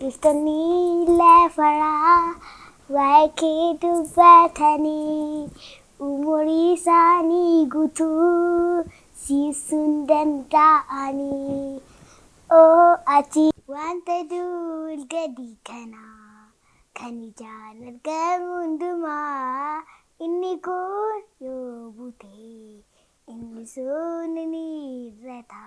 Biftonni lafarraa waa'ee kee dubbatanii umurii isaanii guutuu siisuun danda'anii. Oo ati wanta dur gadi kanaa kan ijaan argamu hundumaa inni kun yoo bute inni sun ni irrata.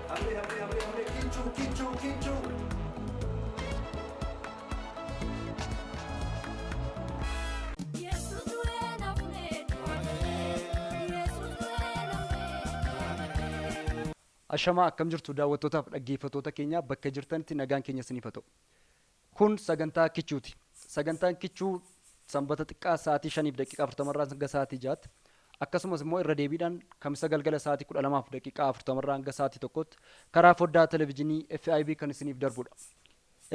Hamle, hamle, hamle, hamle, kichuu, kichuu, kichuu. Ashamaa akkam jirtu daawwattootaaf dhaggeeffattoota keenya bakka jirtanitti nagaan keenya isiniif haa ta'u. Kun sagantaa kichuuti. Sagantaan kichuu sanbata xiqqaa sa'aatii 5:40 irraa hanga sa'aatii 6tti akkasumas immoo irra deebiidhaan kamisa galgala sa'aatii 12:40 irraa hanga sa'aatii 1tti karaa foddaa televezyiinii FIB kan isiniif darbudha.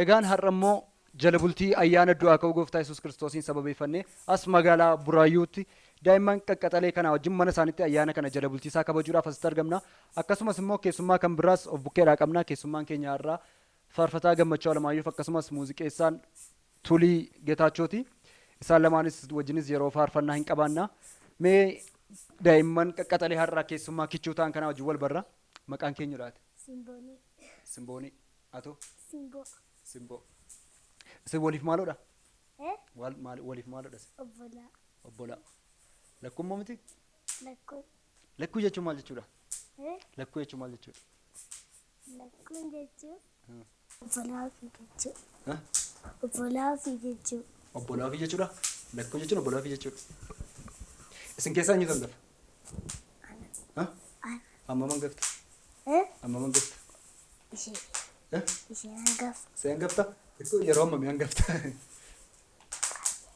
Egaan har'a immoo jala bultii ayyaana du'aa ka'uu gooftaa Yesuus Kiristoosiin sababeeffannee as magaalaa Buraayyuutti daa'imman qaqqaxalee kanaa wajjin mana isaaniitti ayyaana kana jala bultii isaa kabajuudhaaf asitti argamna. Akkasumas immoo keessummaa kan biraas of bukkeedhaa qabna. Keessummaan keenya har'aa faarfataa Gammachuu Alamaayyoof akkasumas muuziqeessaan Tulii Getaachooti. Isaan lamaanis wajjinis yeroo faarfannaa hin qabaanna. Mee daa'imman qaqqaxalee har'aa keessummaa kichuu ta'an kanaa wajjin wal barra. Maqaan keenyudhaati. Simboonii. Simboonii. Atoo? Simboo. Simboo. Isin waliif maaloodha? Eh? Wal, maal, waliif maaloodha isin? Obbolaa. Obbolaa. Lakkummoo miti? Lakkuu. Lakkuu jechuun maal jechuudha? Eh? Lakkuu jechuun maal jechuudha? Lakkuun jechuun obbolaa ofii jechuudha. Ha? Obbolaa ofii jechuudha. Obbolaa ofii jechuudha? Lakkuu jechuun obbolaa ofii jechuudha. Isin keessaa eenyutu hangafa? Ha? Ana. Hammam hangafta? Eh? Hammam hangafta? Ishee. Eh? Isheen hangafa. Ishee hangafta? Xiqqoo yeroo hammamii hangafta?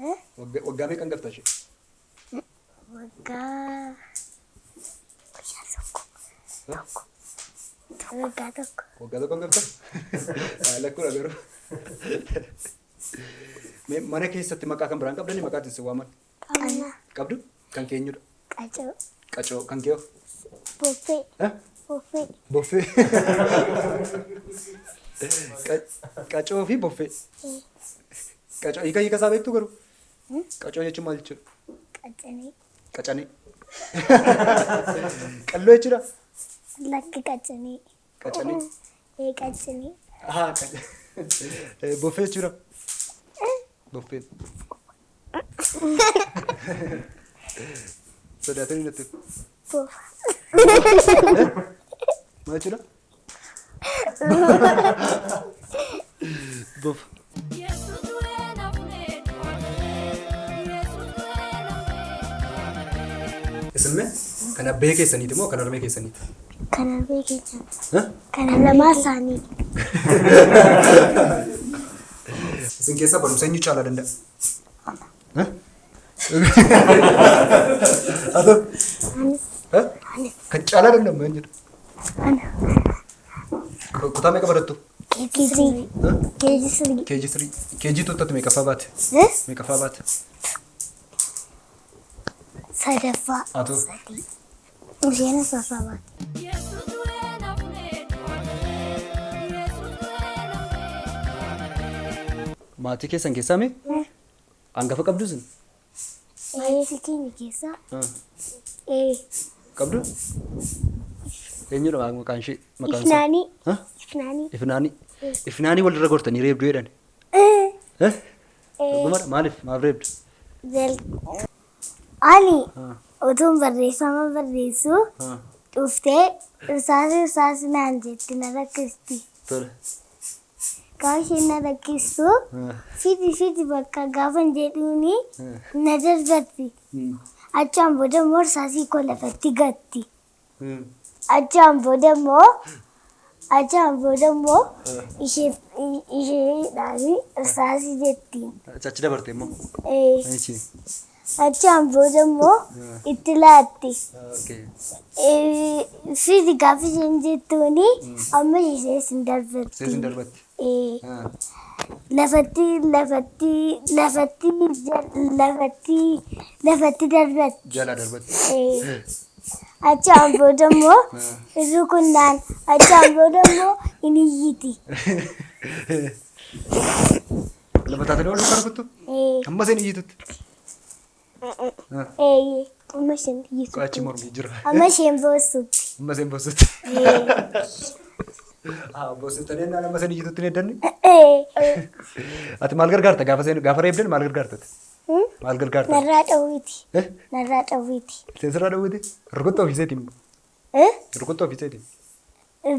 Eh? Waggaa meeqa hangafta ishee? Waggaa guyyaa tokko. Tokko. Waggaa tokko. Waggaa tokko hangafta? Lakkuudha garuu. Mee mana keessatti maqaa kan biraan qabdanii maqaa ittiin si waaman? Qabna. Qabdu? Kan keenyudha. Qacoo. Qacoo kan keeyo? Boffee. Eh? Boffee. Boffee. Qacoo fi boffee. Qacoo hiika hiika isaa beektu garuu? Qacoo jechuun maal jechuudha? Qacanee. Qacanee. Qalloo jechuudha? Lakki qacanee. Qacanee. Ee qacanee. Ahaa boffee jechuudha? Boffeen. Sodaatanii natti. Bofa. Maal jechuudha? Bofa. Isin mee kan abbee keessaniiti moo kan harmee keessaniiti? Kan harmee keenya. Ha? Kan lamaa isaanii. Isin keessaa barumsa eenyu caalaa danda'a? Ha? Atoo? Anis. Ha? Anis. Kan caalaa danda'u eenyudha? Ana. Kutaa meeqa barattu? KG3. Ha? KG3. KG3. KG tuuttatti meeqaffaa baate? Eh? Meeqaffaa baate? Sadaffaa. Atoo? Sadii. Isheen afuraffaa baate. Maatii keessan keessaa mee? Hangafa qabdu isin? Maatii keenya keessaa Ha. ee Qabdu? Eenyudha maqaan ishee? Maqaan isaa? Ifnaanii. Ha? Ifnaanii. Ifnaanii. Ifnaanii walirra gortanii reebdu jedhan. Ee. Eh? Dhugumadha maaliif maaf reebdu? Ani Ha. utuun barreeffama barreessu Ha. dhuftee irsaasi irsaasi naan jetti na rakkisti. Tole. Gaafa isheen na rakkistu Ha. fidi fidi bakka gaafan jedhuuni Ha. na darbatti. Hmm. Achaan booda immoo irsaasii koo lafatti gatti. Hmm. Achaan booda immoo achaan booda immoo ishee isheedhaan irsaasii jettiin. Achi dabarte immoo. Ee, Achi. Achaan booda immoo itti laatti. Okay. Fidi gaafa isheen jettuuni amma ishee sin darbatti. Seesin darbatti. Lafatti lafatti lafatti lafatti lafatti darbatti. Jala darbatti. Achaan booda immoo rukunnaan achaan booda immoo hin iyyiti. Lafa taatanii ol duukaa rukuttu? Amma isheen iyyitutti. Amma isheen iyyitutti. Qo'achi mormii jira. Amma isheen boossutti. Amma isheen boossutti. Boossuttanii ennaan amma isheen iyyitutti hin eddanni? Ati maal gargaarta gaafa isheen gaafa reebdan maal gargaarta? Maal gargaarta? Narraa dhawwiiti. Narraa dhawwiiti. Seensirraa dhawwiiti? Rukuttu ofiiseetiin. Rukuttu ofiiseetiin.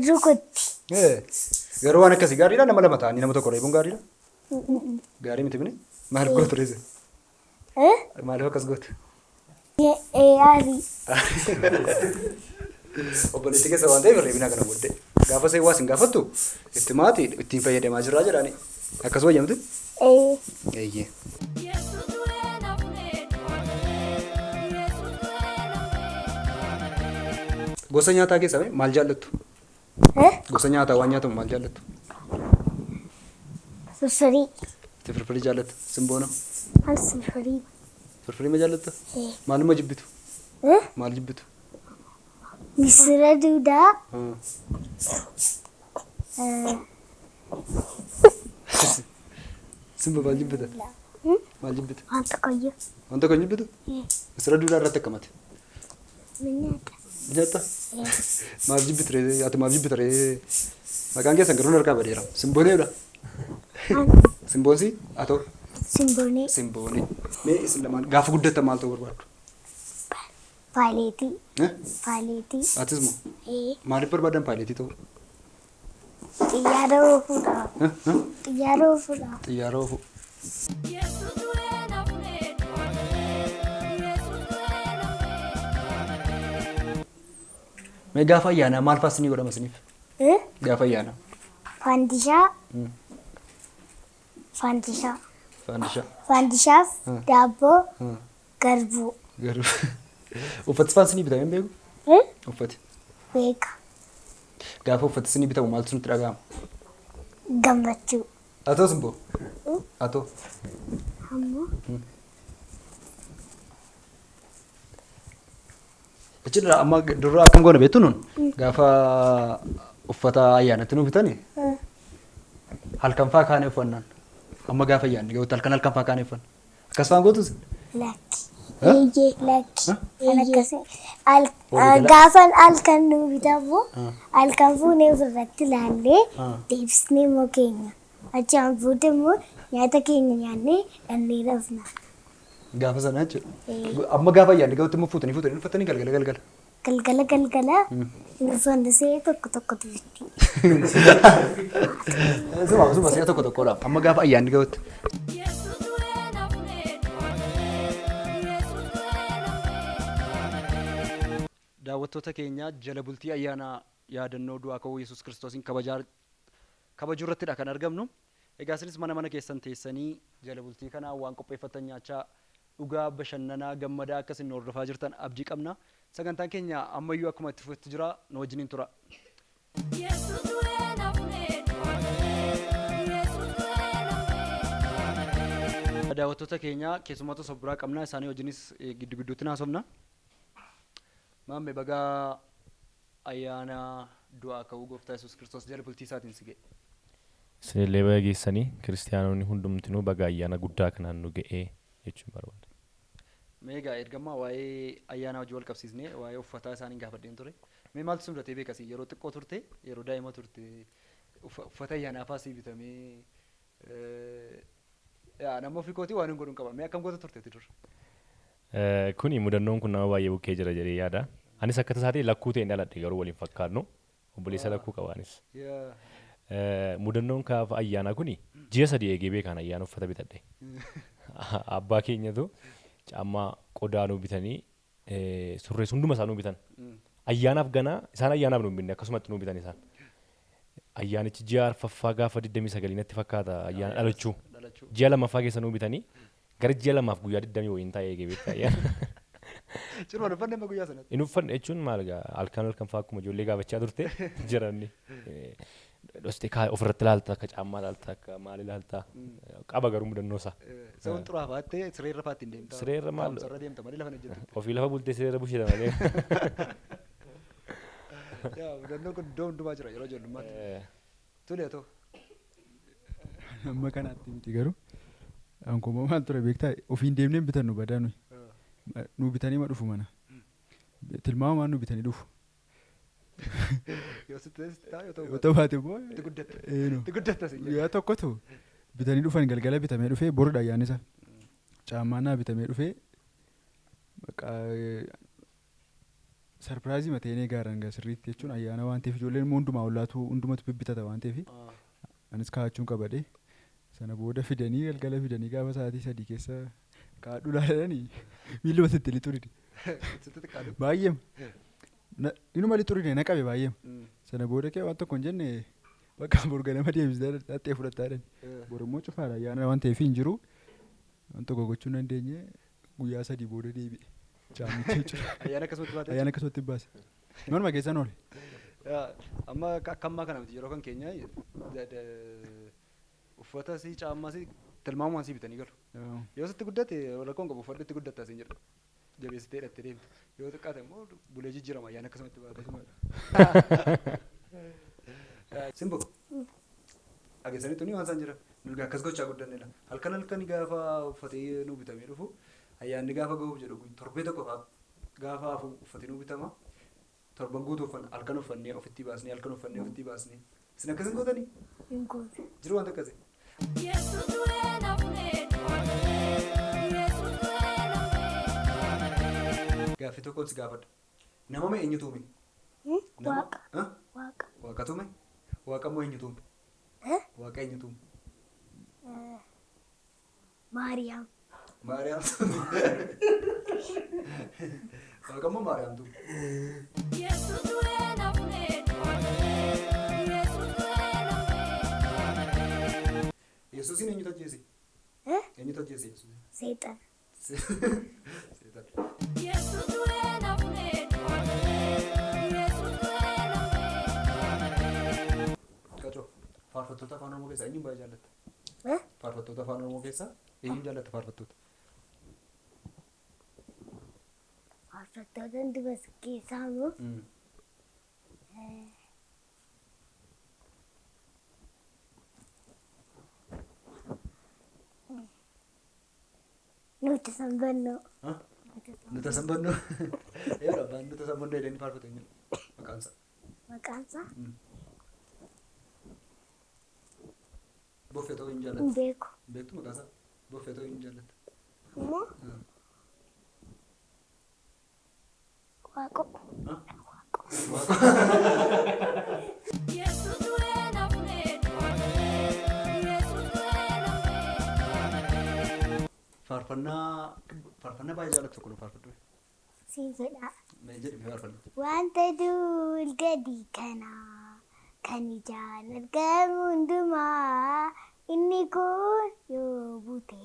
Rukutti. Garuu waan akkasii gaariidha nama lama ta'anii nama tokko reebuun gaariidha? Gaarii miti bini? Maaliif gootu reese? Maaliif akkas gootu? Aarii. Obboleetti keessa waan ta'eef reebina kana booddee. Gaafa isheen waa sin gaafattu itti maati ittiin fayyadamaa jirraa jedhaani. Akkas wayya miti? Eeyyee. Gosa nyaataa keessaa maal jaallattu? Gosa nyaataa waan nyaatamu maal jaallattu? Firfirii. Ati firfirii jaallatta? Simboona? Maal firfirii? Firfirii ma jaallatta? Maaluma jibbitu? Maal jibbitu? Misira duudaa. Simba maal jibbita? Maal jibbita? Waan tokkoyyuu. Waan tokko hin jibbitu? Misira duudaa irratti akkamati? Min nyaata. Nyaata? Maaf jibbita ree? Ati maaf jibbita ree? Maqaan keessan garuu harkaa badeera. Simbooneedha. Simboonsi atoo? Simboonee. Simboonee. Mee isin lamaan gaafa guddattan maal ta'uu barbaaddu? Paayileetii. Paayileetii. Atis moo? Maaliif barbaadan paayileetii ta'uu? Xiyyaara oofuudhaaf. Xiyyaara oofuudhaaf. Xiyyaara oofuu. Mee gaafa ayyaanaa maal fa'aa isinii godhama isiniif? Gaafa ayyaanaa. Faandishaa. Faandishaa. Faandishaa. Faandishaaf daabboo garbuu. Garbuu. Uffati fa'aa isinii bitamee hin beeku? Uffati. Beeka. Gaafa uffati isinii bitamu maaltu isinitti dhaga'ama? Gammachuu. Atoo simboo? Atoo. Ammoo. Achirraa amma dura akkam goona beektu nun gaafa uffata ayyaanatti nu bitani halkan faa kaanee uffannaan amma gaafa ayyaanni gahuutti halkan halkan faa kaanee uffanna akkas faan gootus? Lakki. Eeyyee lakki. Akkasii gaafa halkan nu bitamu halkan fuunee ofirratti ilaallee deebisnee immoo keenya achaan booda immoo nyaata keenya nyaannee dhannee rafna. Gaafa sana jechuudha. Amma gaafa ayyaanni gahuutti immoo fuutanii fuutanii uffatanii galgala galgala. Galgala galgala uffannisee tokko tokkotu bitti. Suma suma si'a tokko tokkodha. Amma gaafa ayyaanni gahuutti. Daawwattoota keenya jala bultii ayyaana yaadannoo du'aa ka'uu Yesuus Kiristoosiin kabajuu irrattidha kan argamnu. Egaa isinis mana mana keessan teessanii jala bultii kanaa waan qopheeffatan nyaachaa dhugaa bashannanaa gammadaa akka isin hordofaa jirtan abdii qabna. Sagantaan keenya ammayyuu akkuma itti fufetti jira nu wajjiniin tura. Daawwattoota keenya keessummoota sobbiraa qabna isaanii wajjinis giddu gidduutti naasofna. Maamme bagaa ayyaana du'aa ka'uu gooftaa Yesuus Kiristoos jala bultii isaatiin si ga'e. Isinillee baga geessanii kiristaanonni hundumtinuu baga ayyaana guddaa kanaan nu ga'ee jechuun barbaada. Mee egaa ergammaa waa'ee ayyaanaa wajjin wal qabsiisnee waa'ee uffataa isaanii gaafadheen ture. Mee maaltu si mudatee beekasi yeroo xiqqoo turte yeroo daa'ima turte uffata ayyaanaa fa'aa sii bitamee nama ofii kootii waan hin godhuun qaba. Mee akkam goota turteeti dur? Kuni mudannoon kun nama baay'ee bukkee jira jedhee yaada. Anis akka tasaa ta'e lakkuu ta'een dhaladhe garuu waliin fakkaannu. Obboleessa lakkuu qaba anis. Mudannoon gaafa ayyaanaa kuni ji'a 3 eegee beekaan ayyaana uffata bitadhe. Abbaa keenyatu caammaa qodaa nuu bitanii surrees hunduma isaa nuu bitan. Ayyaanaaf ganaa isaan ayyaanaaf nuu hin binne akkasumatti nuu bitan isaan. Ayyaanichi ji'a 4ffaa gaafa 29 natti fakkaata ayyaana dhalachuu. Ji'a 2ffaa keessa nuu bitanii Gara ji'a 2f guyyaa 20 wayiin taa'ee eegee beektaa ayyaana. Ciruma hin uffanne amma guyyaa sanatti. Hin uffanne jechuun maal egaa halkan halkan fa'aa akkuma ijoollee gaafachaa turte jiranni. Dhostee kaa ofirratti ilaalta akka caammaa ilaalta akka maal ilaalta qaba garuu mudannoo isaa. Sa'uun xuraa fa'aattee sireerra fa'aatti hin deemta. Sireerra maal? Taa'umsarra deemta malee lafa hin hojjettu. Ofii lafa bultee sireerra busheeta malee. Yaa mudannoon kun iddoo hundumaa jira yeroo ijoollummaatti. Tole haa ta'u. Amma kanaatti miti garuu. Ankoo maal ture beektaa ofiin deemnee hin bitannu badaa nuyi. Nu bitanii ma dhufu mana. Tilmaamumaan nu bitanii dhufu. Yoo sitti ta'a yoo ta'u Yoo ta'u baate immoo Itti guddatta. Eenu. Itti guddatta siin jedha. Guyyaa tokkotu bitanii dhufan galgala bitamee dhufee borudha ayyaanni isaa. Caammaa naa bitamee dhufee sarpiraayizii mateenee gaaran gaa sirriitti jechuun ayyaana waan ta'eef ijoolleen immoo hundumaa ollaatu hundumatu bibbitata waan ta'eef anis kaa'achuun qabadhe sana booda fidanii galgala fidanii gaafa sa'aatii 3 keessa kaa'adhu ilaalanii miilli wasitti lixuu dide. Sitti xiqqaadhu. Baay'eema. Inuma lixuu dide na qabe baay'eema. Sana booda kee waan tokko hin jenne bakka bor ganama deebisee dhattee fudhattaa jedhan. Bor immoo cufaadha ayyaana waan ta'eef hin jiru. Waan tokko gochuu hin dandeenye guyyaa 3 booda deebi'e. Caamicha jechuudha. Ayyaana akkasumatti baate. Ayyaana akkasumatti baase. Manuma keessan oole. Amma akka ammaa kana miti yeroo kan keenya uffata si caammaa si tilmaamumaan si bitanii galu. Yoo sitti guddate rakkoon qabu uffadhu itti guddatta siin jedhu. Jabeessitee hidhattee deemta. Yoo xiqqaate immoo bulee jijjiirama ayyaana akkasumatti baate. Simbo. Dhageessaniitu ni waan isaan jiran. Nu egaa akkas gochaa guddannedha. Halkan halkan gaafa uffatee nu bitamee dhufu ayyaanni gaafa gahuuf jedhu torbee tokko fa'aa gaafa hafu uffatee nu bitama. Torban guutuu uffanna halkan uffannee ofitti baasnee halkan uffannee ofitti baasnee. Isin akkas hin gootanii? Hin gootu. Jiru wanta akkasii. Gaaffii tokkoon si gaafadha. Nama moo eenyutu uume? Nama- Waaqa. Ha? Waaqa. Waaqatu uume? Waaqa immoo eenyutu uume? Waaqa eenyutu uume? Maariyaam. Maariyaam. Waaqa immoo Maariyaamtu uume. Yesuusiin eenyutu ajjeese? Eenyutu ajjeese Yesuusiin? Seexana. Seexana. Qacoo faarfattoota afaan Oromoo keessaa eenyuun baay'ee jaallatta? Faarfattoota afaan Oromoo keessaa eenyuun jaallatta faarfattoota? Faarfattoota hundumaa keessaa immoo Nuti Sanbannoo. Nuti Sanbannoo. Eeyyuu abbaan Nuti Sanbannoo jedhanii faarfatu eenyudha? Maqaan isaa. Maqaan isaa Boffee ta'uu hin hin jaallatta. beeku. Beektu maqaa isaa? Boffee ta'uu hin jaallatta. Immoo Waaqoo. Faarfannaa faarfannaa baay'ee jaallattu tokko nu faarfadhu. Siin fedhaa. Mee jedhi mee faarfannaa. Wanta duul gadi kana kan ijaan argamu hundumaa inni kun yoo bute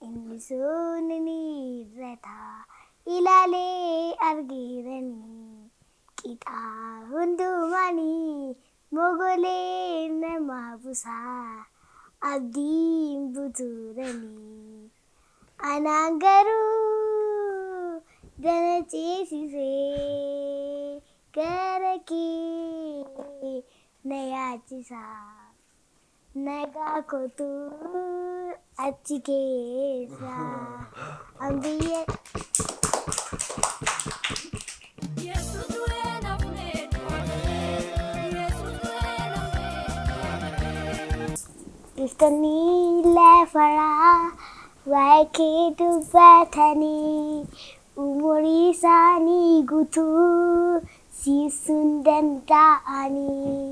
inni sun ni irrata ilaalee argiranii qixaa hundumaanii mogolee nama busaa abdiin butuuranii. Anaan garuu dana ceesisee gara kee na yaachisa. Nagaa kootu achi keessa. An biyya Biftonni lafaraa waa'ee kee dubbatanii umurii isaanii guutuu siisuun danda'anii.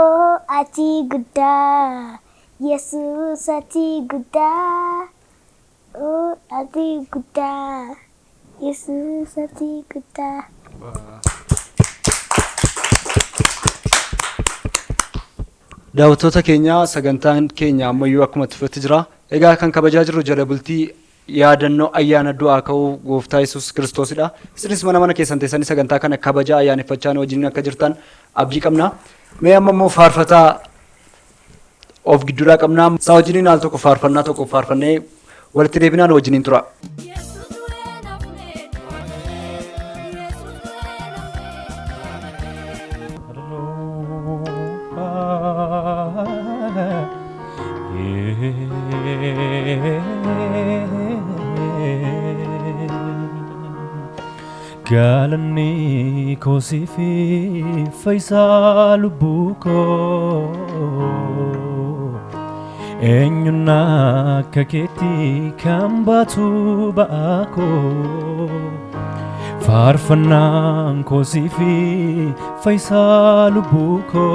Oo ati guddaa Yesuus ati guddaa. Oo ati guddaa Yesuus ati guddaa. Daawwattoota keenya sagantaan keenya ammayyuu akkuma itti fufetti jira. Egaa kan kabajaa jirru jala bultii yaadannoo ayyaana du'aa ka'uu gooftaa Yesuus Kiristoosidha. Isinis mana mana keessan teessanii sagantaa kana kabajaa ayyaaneffachaa nu wajjin akka jirtan abdii qabna. Mee amma immoo faarfataa of gidduudhaa qabna. Isaa wajjiniin al tokko faarfannaa tokko faarfannee walitti deebinaa nu wajjiniin tura. Galanni koo siif fayyisaa lubbuu koo eenyuun akka keetti kan baatu ba'aa koo faarfannaan koo siif fayyisaa lubbuu koo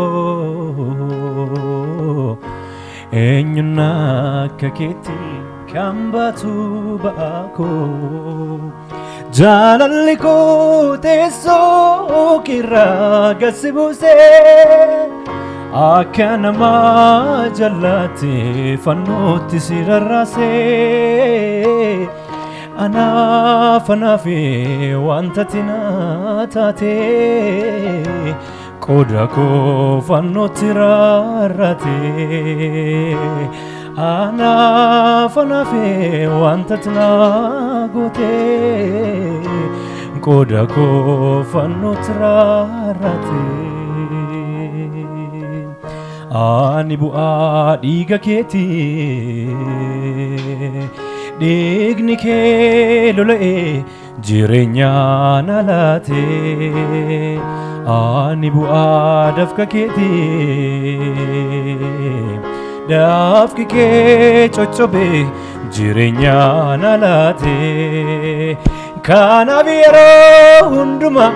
eenyuun akka keetti kan baatu ba'aa koo. Jaalalli koo teessoo keerraa gad si buusee akka namaa jallatte fannootti si rarraasee anaaf anaaf wanta ati naa taate qooda koo fannootti rarraate anaaf anaaf wanta ati naa goote qooda koo fannootti rarraate. Ani bu'aa dhiiga keetii dhiigni kee lola'ee jireenya na laate. Ani bu'aa dafqa keetii dafqi kee coccobee jireenya na laate. Kanaaf yeroo hundumaa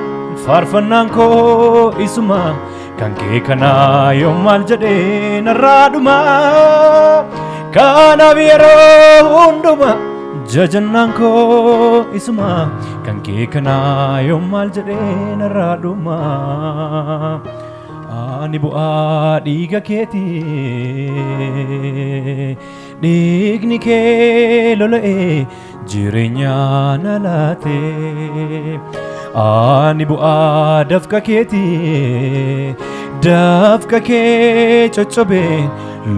faarfannaan koo isuma kan kee kanaa yoo maal jedhee narraa dhuma. Kanaaf yeroo hundumaa jajannaan koo isuma kan kee kanaa yoo maal jedhee narraa dhuma. Ani bu'aa dhiiga keetii dhiigni kee lola'ee jireenya na laate. Ani bu'aa dafqa keetii dafqa kee coccobee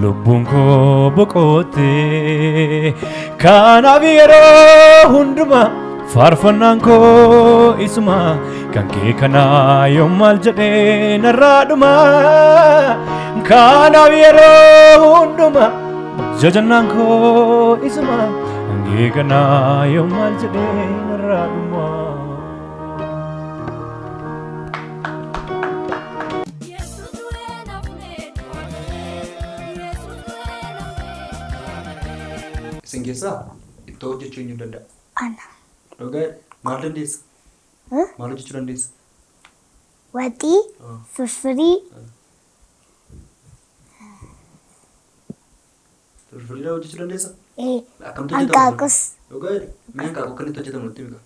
lubbuun koo boqotte. Kanaaf yeroo hundumaa faarfannaan koo isuma kan kee kanaa yoo maal jedhee narraa dhuma. Kanaaf yeroo hundumaa jajannaan koo isuma kan kee kanaa yoo maal jedhee narraa dhuma. Isin keessaa ittoo hojjechuu eenyu danda'a? Ana. Dhugaa maal dandeessa? Huh? Maal hojjechuu dandeessa? Waxii, firfirii, Firfirii hojjechuu dandeessa? eh, Akkamitti hojjetama? hanqaaqus. Dhugaa mee hanqaaquu akkamitti hojjetamu nutti himi?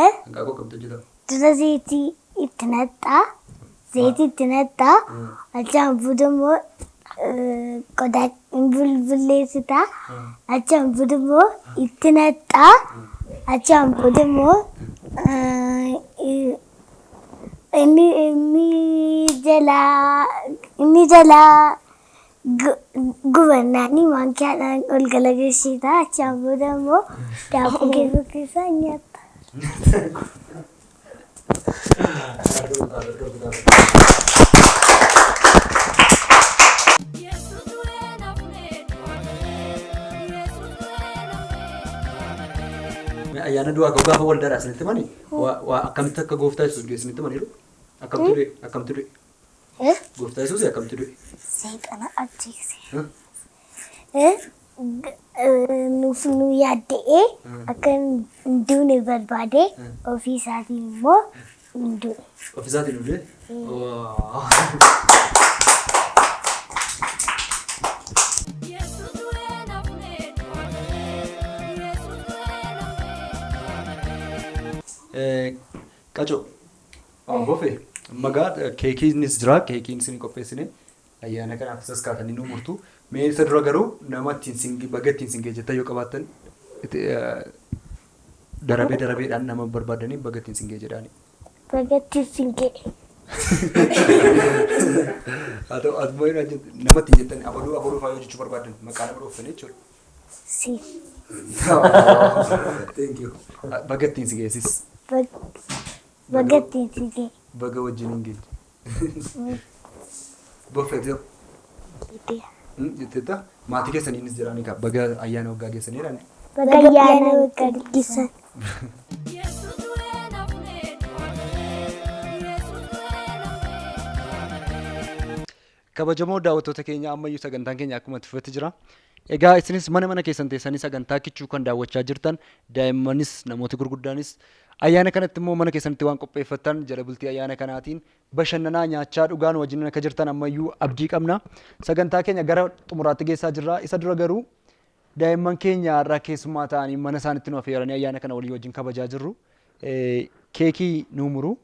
Eh? Hanqaaquu akkamitti hojjetama? Dura zayitii itti naqxaa. Zayitii itti naqxaa. Achaan booda immoo qodaa hin bulbulleessitaa. Achaan booda immoo itti naqxaa. Achaan booda immoo inni inni jalaa inni jalaa gubannaanii maankiyaadhaan ol galagalchitaa. Achaan booda immoo daakuu keessa keessaa nyaatta. Mee ayyaana du'aa ka'uu gaafa waldaadhaa isinitti himani waa akkamitti akka gooftaa Yesuus du'e isinitti himaniiru? Akkamitti du'e? Akkamitti du'e? Eh? Gooftaa Yesuus akkamitti du'e? Seexana ajjeese. Huh? Eh? Nuuf nu yaadda'ee akka hin duune barbaade ofii isaatiin immoo hin du'e. Ofiisaatiin du'e? Waa. Qaco. Bofe magaa keekiinis jira keekiin isin qopheessine Ayyaana kanaaf isas kaatanii nu murtu. Mee isa dura garuu nama ittiin singi baga ittiin singee jettan yoo qabaattan darabee darabeedhaan nama barbaadanii baga ittiin singee jedhaani. Baga ittiin singee. Haa ta'u ati immoo nama ittiin jettan abaluu abaluu fa'aa yoo jechuu barbaadan maqaa nama dhooftanii jechuudha. Si. Thank you. Baga ittiin si geessis. Baga ittiin si gee. Baga wajjin hin geenye. Boffeetoo. Jetteetta maatii keessaniinis jedhanii kaa baga ayyaana waggaa geessanii jedhani. Baga ayyaana waggaa geessan. Kabajamoo daawwattoota keenya ammayyuu sagantaan keenya akkuma itti fufetti jira. Egaa isinis mana mana keessan teessanii sagantaa kichuu kan daawwachaa jirtan daa'immanis namoota gurguddaanis ayyaana kanatti immoo mana keessanitti waan qopheeffattan jala bultii ayyaana kanaatiin bashannanaa nyaachaa dhugaan wajjin akka jirtan ammayyuu abdii qabna. Sagantaa keenya gara xumuraatti geessaa jirra. Isa dura garuu daa'imman keenya har'a keessummaa ta'anii mana isaanitti nu affeeranii ayyaana kana walii wajjin kabajaa jirru. Keekii nuu muru.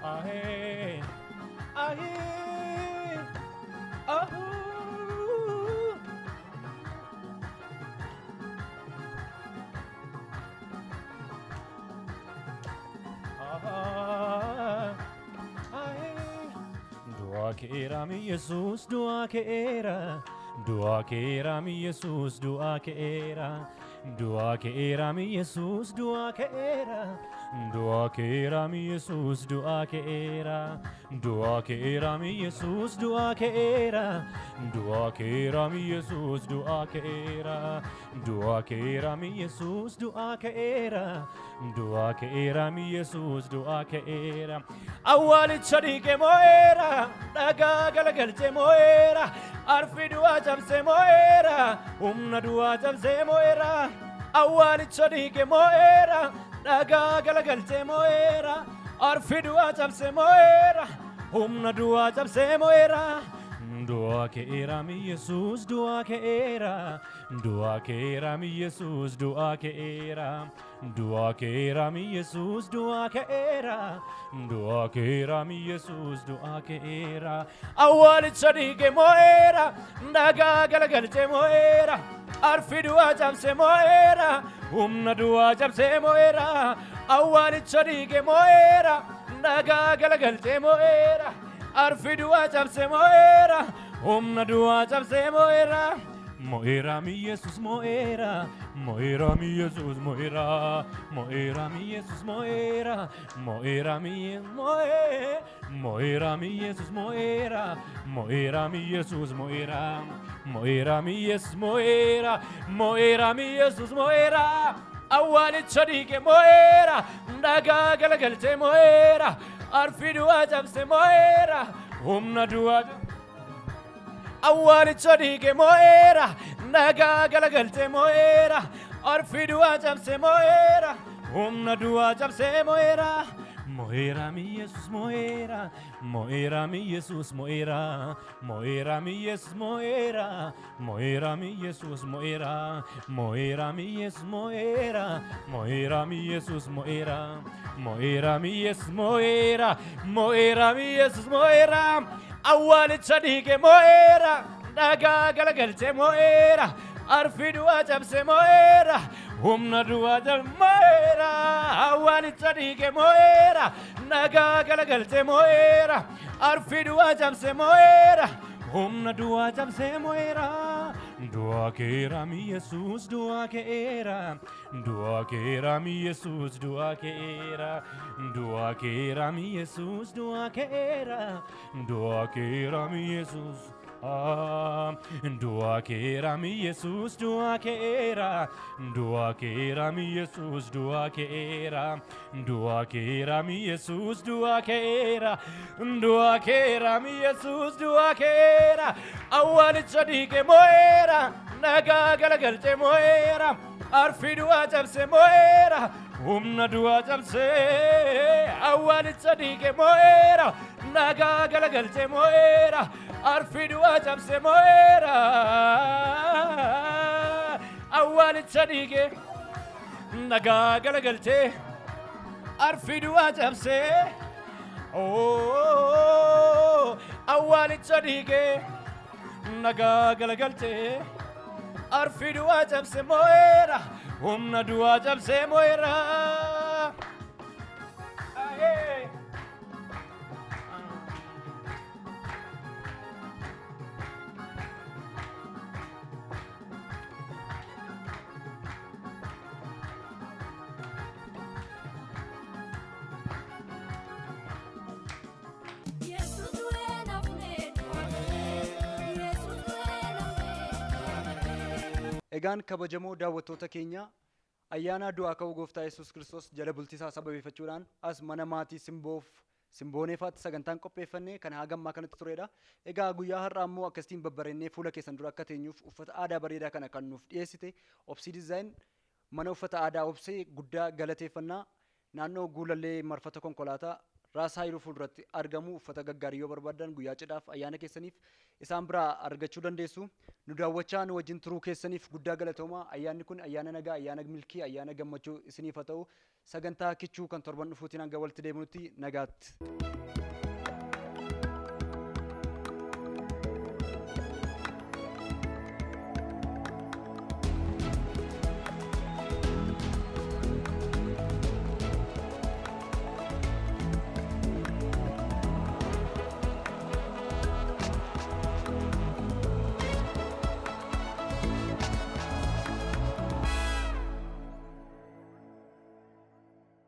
Ahe, ahe, ahu. Ah, ahe. Dua keera mi Yesus, dua keera, dua keera mi Yesus, dua keera, dua keera mi Yesus, dua keera. Dua keera mi Yesus, dua keera, dua keera mi Yesus, dua keera, dua keera mi Yesus, dua keera, dua keera mi Yesus, dua keera, dua keera mi Yesus, dua keera. Awwaalicha dhiqe mo'eera, dhagaa galagalche mo'eera, arfi du'aa cabse mo'eera, humna du'aa cabse mo'eera. Awwaalicha dhiqe mo'eera, dhagaa galagalche mo'eera, arfi du'aa cabse mo'eera, humna du'aa cabse mo'eera. Dua keera mi Yesus, dua keera, dua keera mi Yesus, dua keera, dua keera mi Yesus, dua keera, dua keera mi Yesus, dua keera. Awwaalicha dhiqe mo'eera, dhagaa galagalche mo'eera, arfi du'aa cabse mo'eera, humna du'aa cabse mo'eera. Awwaalicha dhiqe mo'eera, dhagaa galagalche mo'eera, arfi du'aa cabse mo'eera, humna du'aa cabse mo'eera. Mo'eera mi Yesus mo'eera, mo'eera mi Yesus mo'eera, mo'eera mi Yesus mo'eera, mo'eera mi mo'e, mo'eera mi Yesus mo'eera, mo'eera mi Yesus mo'eera, mo'eera mi Yesus mo'eera, mo'eera mi Yesus mo'eera. Awwaalicha dhiqe mo'eera, dhagaa galagalche mo'eera, arfi du'aa cabse mo'eera, humna du'aa. Awwaalicha dhiqe mo'eera, dhagaa galagalche mo'eera, arfi du'aa cabse mo'eera, humna du'aa cabse mo'eera. Mo'eera mi Yesus mo'eera, mo'eera mi Yesus mo'eera, mo'eera mi Yesus mo'eera, mo'eera mi Yesus mo'eera, mo'eera mi Yesus mo'eera, mo'eera mi Yesus mo'eera, mo'eera mi Yesus mo'eera, mo'eera mi Yesus mo'eera. Awwaalicha dhiqe mo'eera, dhagaa galagalche mo'eera, arfi du'aa cabse mo'eera, Humna du'aa cabse mo'eera. Awwaalicha dhiige mo'eera. Nagaa galagalche mo'eera. Arfii du'aa cabse mo'eera. Humna du'aa cabse mo'eera. Du'aa keeraami Yesuus du'aa keera. Du'aa keeraami Yesuus du'aa keera. Du'aa keeraami Yesuus du'aa keera. Du'aa keeraami Yesuus. Du'aa keeraami Yesuus du'aa keera. Du'aa keeraami Yesuus du'aa keera. Du'aa keeraami Yesuus du'aa keera. Du'aa keeraami Yesuus du'aa keera. Awwaalicha dhiige mo'eera. Nagaa galagalche mo'eera. Arfii du'aa cabse mo'eera. Humna du'aa cabse awwaalicha dhiige mo'eera. Nagaa galagalche mo'eera. Arfii du'aa cabse mo'eera. Awwaalicha dhiige nagaa galagalche arfii du'aa cabse. Awwaalicha dhiige nagaa galagalche arfii du'aa cabse mo'eera. Humna du'aa cabse mo'eera. Egaan kabajamoo daawwattoota keenya ayyaana du'aa ka'uu gooftaa Yesuus Kiristoos jala bultiisaa sababeeffachuudhaan as mana maatii simboof simbooneefaatti sagantaan qopheeffanne kan haga ammaa kanatti turedha. Egaa guyyaa har'aa immoo akkasitiin babbareennee fuula keessan dura akka teenyuuf uffata aadaa bareedaa kana kan nuuf dhiyeessite Obsii Dizaayin mana uffata aadaa Obsee guddaa galateeffannaa naannoo Guulallee marfata konkolaataa Raas Haayiluu fuulduratti argamu uffata gaggaarii yoo barbaaddan guyyaa cidhaaf ayyaana keessaniif isaan biraa argachuu dandeessu. Nu daawwachaa nu wajjin turuu keessaniif guddaa galatoomaa. Ayyaanni kun ayyaana nagaa, ayyaana milkii, ayyaana gammachuu isiniif haa ta'u. Sagantaa kichuu kan torban dhufuutiin hanga walitti deebinutti nagaatti.